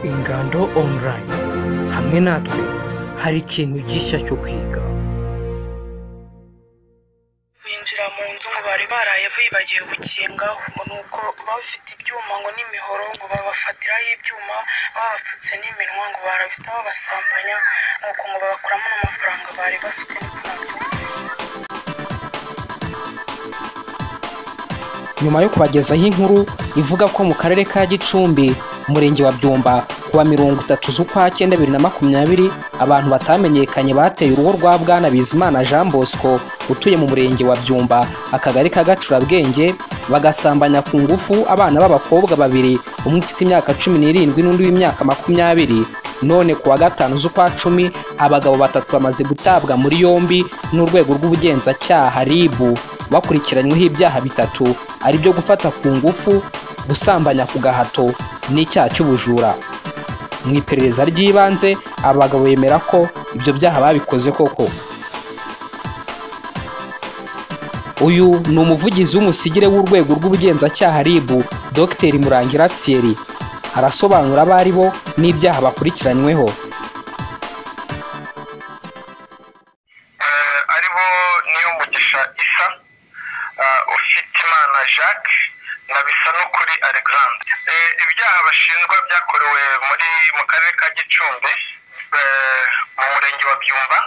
Ingando Online, hamwe natwe hari ikintu gishya cyo kwiga. Binjira mu nzu ngo bari baraye bibagiwe gukingaho, ngo nuko bafite ibyuma ngo n'imihoro, ngo babafatiraho ibyuma babapfutse n'iminwa, ngo barabita babasambanya, nuko ngo babakuramo n'amafaranga bari bafite n'utunabyumvise. Nyuma yo kubagezaho inkuru ivuga ko mu karere ka Gicumbi, umurenge wa Byumba, kuwa 30 z'ukwa 9 2020, abantu batamenyekanye bateye urugo rwa Bwana Bizimana Jean Bosco utuye mu murenge wa Byumba, akagari ka Gacurabwenge, bagasambanya ku ngufu abana b'abakobwa babiri, umwe ufite imyaka 17 n'undi w'imyaka 20. None kuwa 5 z'ukwa 10 abagabo batatu bamaze gutabwa muri yombi n'urwego rw'ubugenzacyaha RIB, bakurikiranyweho ibyaha bitatu ari byo gufata ku ngufu, gusambanya ku gahato n'icyaha cy'ubujura. Mu iperereza ry'ibanze abagabo bemera ko ibyo byaha babikoze koko. Uyu ni umuvugizi w'umusigire w'urwego rw'ubugenzacyaha RIB, Dr Murangira Thierry, arasobanura abo ari bo n'ibyaha bakurikiranyweho. Aribo Niyomugisha Isa, Ufitimana Jacques na Bisanukuri Alexandre. Ibyaha bashinjwa byakorewe mu karere ka Gicumbi, mu murenge wa Byumba,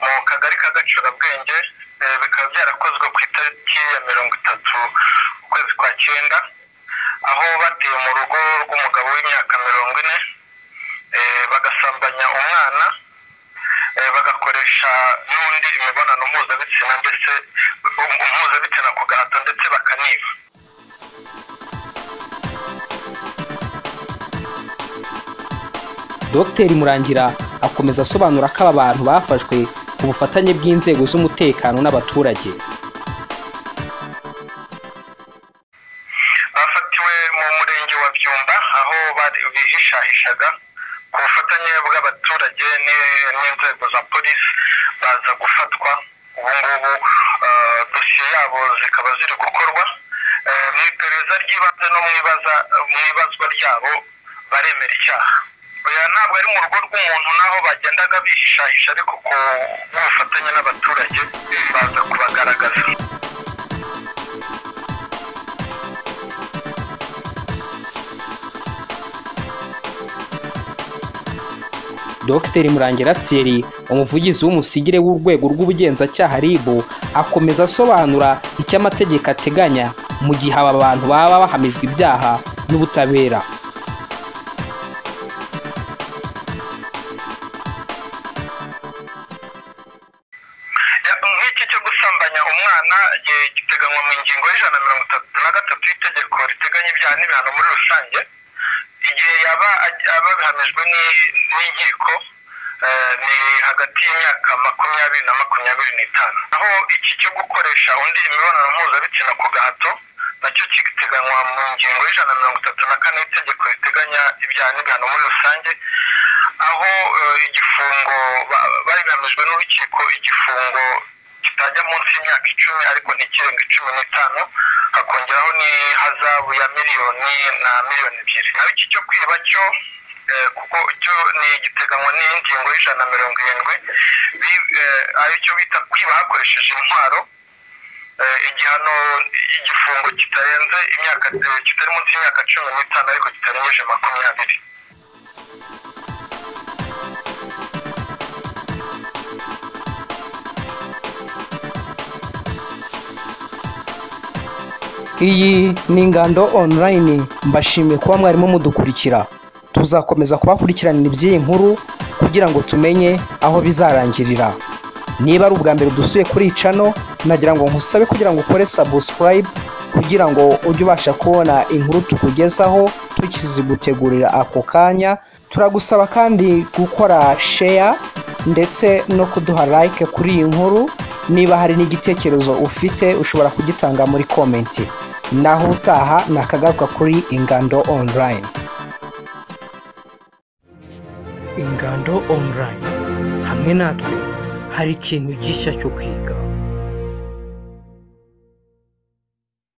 mu kagari ka Gacurabwenge, bikaba byarakozwe ku itariki ya 30 ukwezi kwa 9, aho bateye mu rugo rw'umugabo w'imyaka 40, bagasambanya umwana, bagakoresha n'undi imibonano mpuzabitsina, ndetse mpuzabitsina ku gahato, ndetse bakaniba. Dr Murangira akomeza asobanura ko aba bantu bafashwe ku bufatanye bw'inzego z'umutekano n'abaturage. Bafatiwe mu murenge wa Byumba aho bihishahishaga, ku bufatanye bw'abaturage n'inzego za polisi baza gufatwa. Ubu ngubu dosiye yabo zikaba ziri gukorwa. Mu iperereza ry'ibanze no mu ibazwa ryabo baremera icyaha. Oya, ntabwo ari mu rugo rw'umuntu naho bagendaga bihishahisha, ariko ku bufatanye n'abaturage baza kubagaragaza. Dr Murangira Thierry, umuvugizi w'umusigire w'urwego rw'ubugenzacyaha RIB, akomeza asobanura icyo amategeko ateganya mu gihe aba bantu baba bahamijwe ibyaha n'ubutabera. Nk'iki cyo gusambanya umwana giteganywa mu ngingo y'133 y'itegeko riteganya ibyaha n'ibihano muri rusange. Igihe yaba ababihamijwe n'inkiko ni hagati y'imyaka 20 na 25. Aho iki cyo gukoresha undi imibonano mpuzabitsina ku gahato nacyo kiteganywa mu ngingo y'134 y'itegeko riteganya ibyaha n'ibihano muri rusange, aho igifungo babihamijwe n'urukiko igifungo kitajya munsi y'imyaka 10 ariko ntikirenga 15, hakongeraho n'ihazabu ya 1 na 2 miliyoni. Naho iki cyo kwiba cyo kuko cyo ni giteganywa n'ingingo y'170, aricyo bita kwiba hakoresheje intwaro, igihano igifungo kitarenze imyaka kitari munsi y'imyaka 15 ariko kitarengeje 20. Iyi ni Ingando Online, mbashimiye kuba mwarimo mudukurikira. Tuzakomeza kubakurikiranira iby'iyi nkuru kugira ngo tumenye aho bizarangirira. Niba ari ubwa mbere dusuye kuri channel, nagira ngo nkusabe kugira ngo ukore subscribe kugira ngo ujye ubasha kubona inkuru tukugezaho tukizigutegurira ako kanya. Turagusaba kandi gukora share ndetse no kuduha like kuri iyi nkuru. Niba hari n'igitekerezo ufite ushobora kugitanga muri comment. Naho utaha nakagaruka kuri Ingando Online. Ingando Online, hamwe natwe hari ikintu gishya cyo kwiga.